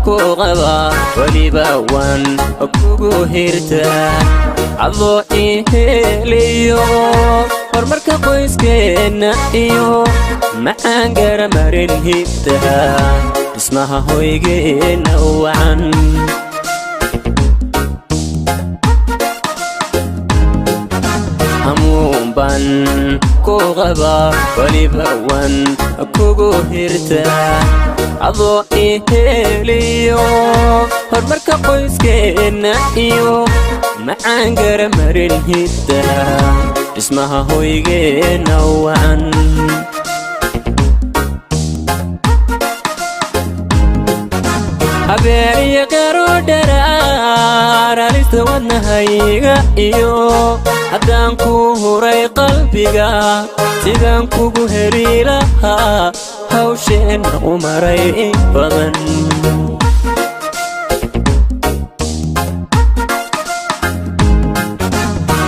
Ku qabaa, weliba waan kugu hirtaa, adoo ii heliyo horumarka qoyskeenna iyo macaan garamarin hiddaha dhismaha hoygeenna wacan. Hamuun baan ku qabaa, weliba waan kugu hirtaa, adoo ii heliyo horumarka qoyskeenna iyo macaan garamarin hiddaha dhismaha hoygeenna wacan. Habeeniyo qaro dharaar halista wadnahayga iyo haddaan ku huray qalbiga, sidaan kugu heli lahaa hawsheenna u maray in badan.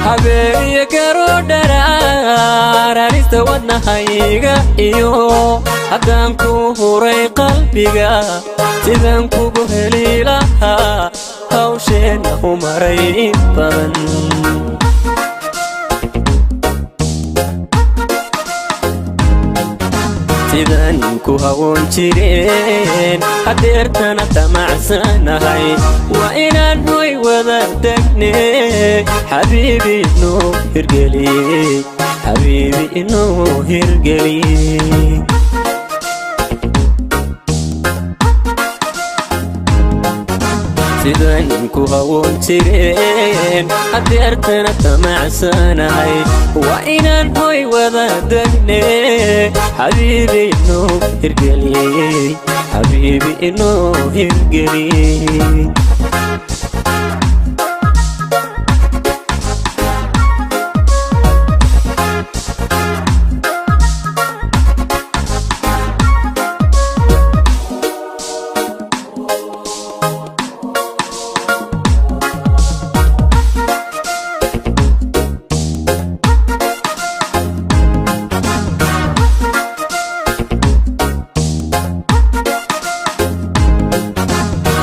Habeeniyo garo dharaar halista wadnahayga iyo haddaan ku huray qalbiga, sidaan kugu heli lahaa hawsheenna u maray in badan. Sidaan ku hawoon jireen hadeertana damacsanahay, waa inaan hoy wada tagne. Xabiibi inuu hirgeli, xabiibi inuu hirgeli. Sidaan ku hawoon jireen hadeertana damacsanahay, waa inaan hoy wada tagne. Xabiibi inuu hirgeli, xabiibi inuu hirgeli.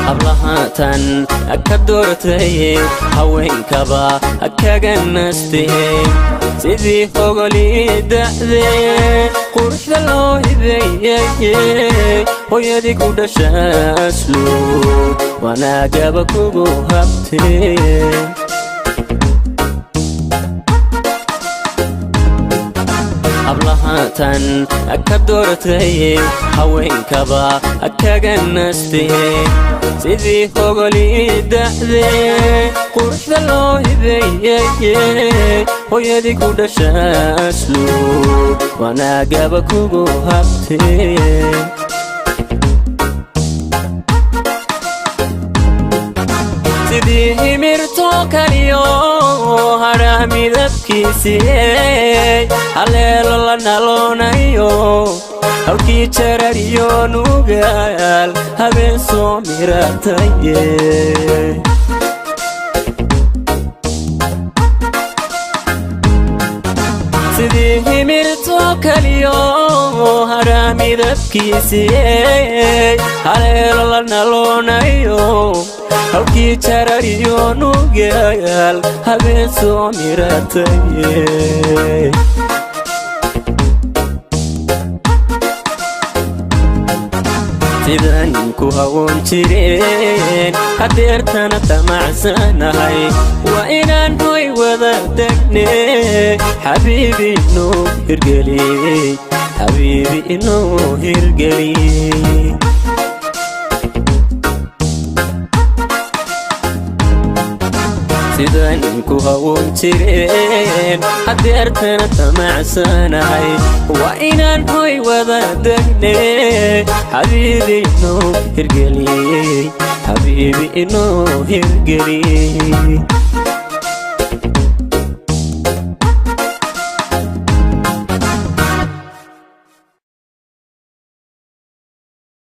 Hablahatan ka doortay haweenkaba kaga nastay, sidii hogolii da'de quruxda loo hibeeyey, hooyadii ku dhashaaslu wanaagaba kugu habtee. Hablahatan ka doortay haweenkaba kaga nastay, sidii hogolii da'de quruxda loo hibeeyey, hooyadii ku dhashaaslu wanaagaba kugu habtee. Sidii himirto kaliyo hadhah midabkiisii, haleelo la naloonayo hawkii jarariyo nugaal habeen soo mirataye. Sidii himirto kaliyo hadhah midabkiisii, haleelo la naloonayo hawkii jarariyo nugaal habeen soo mirataye. Sidaan ku hawoon jireen hadeertana damacsanahay, waa inaan hoy wada tagne. Xabiibi inuu hirgeli, xabiibi inuu hirgeli. Sidaan ku hawoon jireen hadeertana damacsanahay, waa inaan hoy wada tagne. Xabiibi inuu hirgeli, xabiibi inuu hirgeli.